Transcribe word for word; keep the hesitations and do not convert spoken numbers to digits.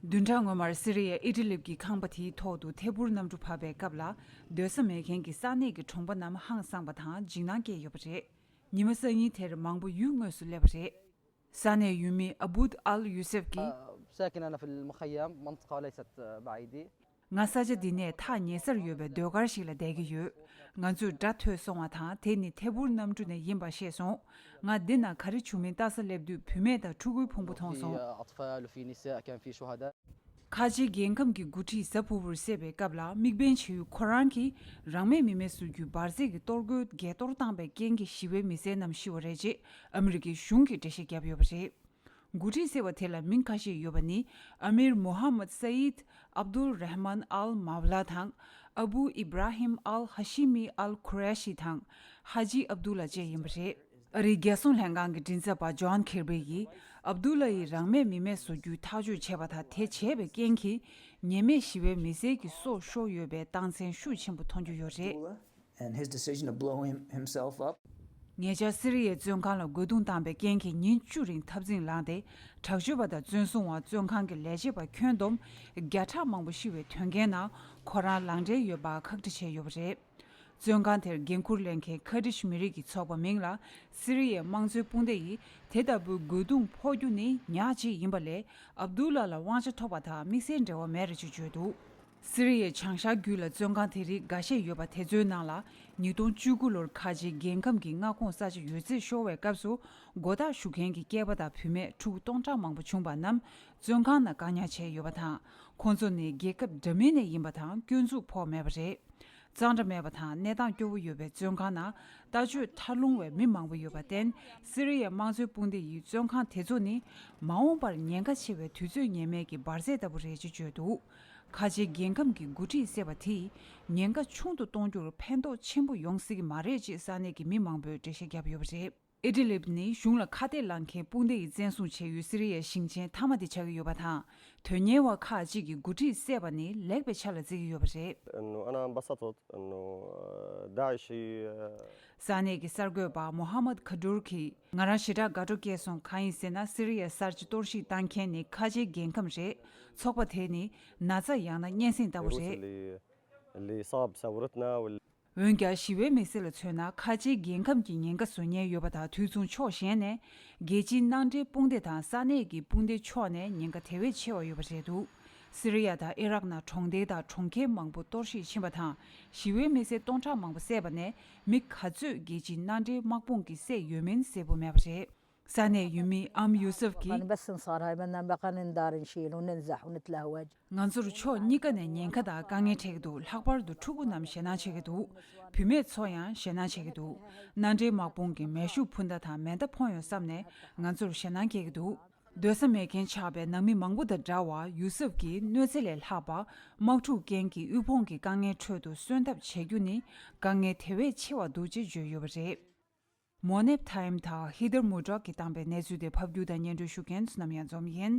བདུན་ཕྲག་སྔོན་མར་སི་རི་ཡའི་ཨི་ཏི་ལིབ་ཀྱི་ཁང་པ་དེའི་ཐོག་ཏུ་ཐད་འཕུར་གནམ་གྲུ་བབས་པའི་སྐབས་ལ། སྡོད་ས་མེད་མཁན་གྱི་ས་གནས་ཀྱི་གྲོང་པ་རྣམས་ཧང་སངས་པ་དང་འཇིགས་སྣང་སྐྱེས་ཡོད་པ་རེད། ཉི་མ་སང་ཉིན་དེར་མང་པོ་ཡུལ་དངོས་སུ་སླེབས་པ་རེད། ས་གནས་ཡུལ་མི་ཨ་བུད་ཨལ་ཡུ་སེབ་ཀྱིས། ساكن أنا في المخيم، منطقة ليست بعيدة. ང་ས་ཆ་འདི་ནས་ཐག་ཉེ་སར་ཡོད་པའི་སྡོད་སྒར་ཞིག་ལ་བསྡད་ཀྱི་ཡོད། ང་ཚོས་སྒྲ་ཐོས་སོང་བ་དང་། དེ་ནི་ཐད་འཕུར་གནམ་གྲུ་ནས་ཡིན་པ་ཤེས་སོང་། ང་འདི་ན་ག་རེ་བྱུང་མིན་ལྟ་ས་སླེབས་དུས། བུད་མེད་དང་ཕྲུ་གུའི་ཕུང་པོ་མཐོང་སོང་། في أطفال وفي نساء، كان في شهداء. ཁ་ཆེའི་རྒྱལ་ཁམས་ཀྱི་འགོ་ཁྲིད་གཟའ་ཕུར་བུར་བསད་པའི་སྐབས་ལ། དམིགས་འབེན་བྱས་ཡུལ་ཁོ་རང་གིས་རང་མེད་མི་མེད་བཟོ་རྒྱུའི་འབར་རྫས་ཀྱི་གཏོར་རྒོལ་འགས་གཏོར་བཏང་པའི་རྐྱེན་གྱིས་ཞི་བའི་མི་སེར་རྣམས་ཤི་བ་རེད་ཅེས་ཨ་མི་རི་ཀའི་གཞུང་གིས་འགྲེལ་བཤད་བརྒྱབ་ཡོད་པ་རེད། འགོ་ཁྲིད་བསད་པ་དེ་ལ་མིང་ཁ་ཤས་ཡོད་པ་ནི། ཨ་མིར་མོ་ཧམ་མད་སའིད་ཨབ་དུལ་རེཧ་མན་ཨལ་མཱ་ཝ་ལ་དང་། ཨ་བུ་ཨི་བྲ་ཧིམ་ཨལ་ཧ་ཤི་མི་ཨལ་ཁུ་རེ་ཤི་དང་། ཧ་ཇི་ཨབ་དུ་ལ་བཅས་ཡིན་པ་རེད། ཨ་རིའི་རྒྱལ་སྲུང་ལྷན་ཁང་གི་མགྲིན་ཚབ་པ་ཇོན་ཁིར་བི་ཡིས། ཨབ་དུ་ལ་ཡིས་རང་མེད་མི་མེད་བཟོ་རྒྱུའི་ཐག་གཅོད་བྱས་པ་དང་། དེ་བྱས་པའི་རྐྱེན་གྱིས་ཉེས་མེད་ཞི་བའི་མི་སེར་གྱི་སྲོག་ཤོར་ཡོད་པའི་རྟགས་མཚན་ཤུགས་ཆེན་པོ་མཐོང་རྒྱུ་ཡོད་རེད། And his decision to blow him, himself up. ཉེ་ཆར་སི་རི་ཡའི་བཙོན་ཁང་ལ་རྒོལ་རྡུང་བཏང་པའི་རྐྱེན་གྱིས་ཉིན་བཅུ་རིང་འཐབ་འཛིང་ལངས་ཏེ། དྲག་སྤྱོད་པ་དང་བཙོན་སྲུང་བ། བཙོན་ཁང་གི་ལས་བྱེད་པ་ཁྱོན་བསྡོམས་བརྒྱ་ཕྲག་མང་པོ་ཤི་བའི་དོན་རྐྱེན་ནང་ཁོ་རང་ལག་འབྲེལ་ཡོད་པ་ཁག་དཀྲི་བྱས་ཡོད་པ་རེད། བཙོན་ཁང་དེར་འགན་འཁུར་ལེན་མཁན་ཁར་ཌིཤ་མི་རིགས་ཀྱི་ཚོགས་པ་མིང་ལ་སི་རི་ཡའི་དམངས་གཙོའི་དཔུང་སྡེ་ཡིས། དེ་ལྟ་བུའི་རྒོལ་རྡུང་ཕོག་རྒྱུ་ནི་ཉག་གཅིག་ཡིན་པ་ལས། ཨབ་དུ་ལ་ལ་དབང་ཆ་ཐོབ་པ་དང་དམིགས་བསལ་འབྲེལ་བ་མེད་རེད་ཅེས་བརྗོད་འདུག་སི་རི་ཡའི་བྱང་ཤར་རྒྱུད་ལ་བཙོན་ཁང་དེ་རིགས་འགའ་ཤས་ཡོད་པ་དེ་ཚོའི་ནང་ལ། ཉིས་སྟོང་བཅུ་དགུ་ལོར་ཁ་ཆེའི་རྒྱལ་ཁམས་ཀྱི་མངའ་ཁོངས་ས་ཆ་ཡོད་ཚད་ཤོར་བའི་སྐབས་སུ། མགོ་བཏགས་ཞུ་མཁན་གྱི་སྐྱེས་པ་དང་བུད་མེད་ཕྲུ་གུ་སྟོང་ཕྲག་མང་པོ་བྱུང་བ་རྣམས་བཙོན་ཁང་ནང་བཀག་ཉར་བྱས་ཡོད་པ་དང་། ཁོང་ཚོ་ནི་རྒྱལ་ཁབ་འདྲ་མིན་ནས་ཡིན་པ་དང་། སྐྱོན་འཛུགས་ཕོག་མེད་པ་རེད། གཙང་སྦྲ་མེད་པ་དང་། གནས་སྟངས་སྐྱོ་བོ་ཡོད་པའི་བཙོན་ཁང་ནང་ལྟ་སྤྱོད་ཐར་ལུང་བའི་མི་མང་པོ་ཡོད་པར་བརྟེན། སི་རི་ཡའི་དམངས་གཙོའི་དཔུང་སྡེ་ཡིས་བཙོན་ཁང་དེ་ཚོ་ནི་མ་འོངས་པར་ཉེན་ཁ་ཆེ་བའི་དུས་ཚོད་ངེས་མེད་ཀྱི་འབར་རྫས་ལྟ་བུ་རེད་ཅེས་བརྗོད་འདུག་ཁ་ཆེའི་རྒྱལ་ཁམས་ཀྱི་འགོ་ཁྲིད་བསད་པ་དེས་ཉེན་ཁ་ཆུང་དུ་གཏོང་རྒྱུར་ཕན་ཐོགས་ཆེན་པོ་ཡོང་སྲིད་ཀྱི་མ་རེད་ཅེས་ས་གནས་ཀྱི་མི་མང་པོས་འགྲེལ་བཤད་བརྒྱབ་ཡོད་པ་རེད། ཨི་ཏི་ལིབ་ནི་གཞུང་ལ་ཁ་གཏད་ལངས་མཁན་དཔུང་སྡེ་ཡིས་བཙན་བཟུང་བྱས་ཡུལ་སི་རི་ཡའི་ཞིང་ཆེན་མཐའ་མ་དེ་ཆགས་ཀྱི་ཡོད་པ་དང་། དོན་གཉེར་བ་ཁག་ཅིག་གིས་འགོ་ཁྲིད་བསད་པ་ནི་ལེགས་པའི་ཆ་ལ་བརྩི་གི་ཡོད་པ་རེད། انه انا انبسطت انه داعش ي- ས་གནས་ཀྱི་གསར་འགོད་པ་མོ་ཧ་མད་ཁ་ཌུར་གྱིས། ང་རང་ཞེ་དྲག་དགའ་སྤྲོ་སྐྱེས་སོང་། གང་ཡིན་ཟེར་ན། སི་རི་ཡའི་གསར་བརྗེ་གཏོར་བཤིག་བཏང་མཁན་ནི་ཁ་ཆེའི་རྒྱལ་ཁམས་རེད། ཚོགས་པ་དེ་ནི་ན་ཚ་ཡང་ན་གཉན་སྲིན་ལྟ་བུ་རེད། اللي اللي صاب ثورتنا وال- འོན་ཀྱང་ཞི་བའི་མི་སེར་ལ་མཚོན་ན། ཁ་ཆེའི་རྒྱལ་ཁམས་ཀྱི་ཉེན་ཁ་བཟོ་ཉེན་ཡོད་པ་དང་། དུས་མཚུངས་ཕྱོགས་གཞན་ནས་རྒྱལ་སྤྱིའི་མནའ་འབྲེལ་དཔུང་སྡེ་དང་ས་གནས་ཀྱི་དཔུང་སྡེ་ཕྱོགས་ནས་ཉེན་ཁ་དེ་བས་ཆེ་བ་ཡོད་པ་རེད་འདུག་སི་རི་ཡ་དང་ཨི་རག་ནང་གྲོང་སྡེ་དང་གྲོང་ཁྱེར་མང་པོ་གཏོར་བཤིག་ཕྱིན་པ་དང་། ཞི་བའི་མི་སེར་སྟོང་ཕྲག་མང་པོ་བསད་པ་ནས་མི་ག་ཚོད་རྒྱལ་སྤྱིའི་མནའ་འབྲེལ་དམག་དཔུང་གིས་བསད་ཡོད་མིན་གསལ་པོ་མེད་པ་རེད། ས་གནས་ཡུལ་མི་ཨམ་ཡུ་སུབ་ཀྱིས། كان بس نصار هاي منا بقى نندار نشيل وننزح ونتلهوج. ང་ཚོར་ཕྱོགས་གཉིས་ཀ་ནས་ཉེན་ཁ་དང་དཀའ་ངལ་འཕྲད་ཀྱི་འདུག་ལྷག་པར་དུ་ཕྲུ་གུ་རྣམས་ཞེད་སྣང་བྱེད་ཀྱི་འདུག་བུད་མེད་ཚོ་ཡང་ཞེད་སྣང་བྱེད་ཀྱི་འདུག་མནའ་འབྲེལ་དམག་དཔུང་གིས་མེ་ཤུགས་འཕུར་མདའ་དང་མེ་མདའ་འཕོངས་ཡོང་བསམ་ནས་ང་ཚོར་ཞེད་སྣང་སྐྱེ་གི་འདུག་སྡོད་ས་མེད་མཁན་ཆགས་པའི་ནང་མི་མང་པོ་དང་འདྲ་བར། ཡུ་སུབ་ཀྱིས་གནོད་འཚེ་ལས་ལྷག་པ། དམག་འཁྲུག་རྐྱེན་གྱིས་དབུལ་ཕོངས་ཀྱི་དཀའ་ངལ་ཁྲོད་དུ་གསོན་ཐབས་བྱེད་རྒྱུ་ནི་དཀའ་ངལ་དེ་བས་ཆེ་བ་འདུག་ཅེས་བརྗོད་ཡོད་པ་རེད། མོ་ནེབ་ཐའེམ་དང་ཧི་དར་མུ་ཌོག་གིས་བཏང་པའི་གནས་ཚུལ་དེ་ཕབ་སྒྱུར་དང་སྙན་སྒྲོན་ཞུ་མཁན་བསོད་ནམས་གཡང་འཛོམས་ཡིན།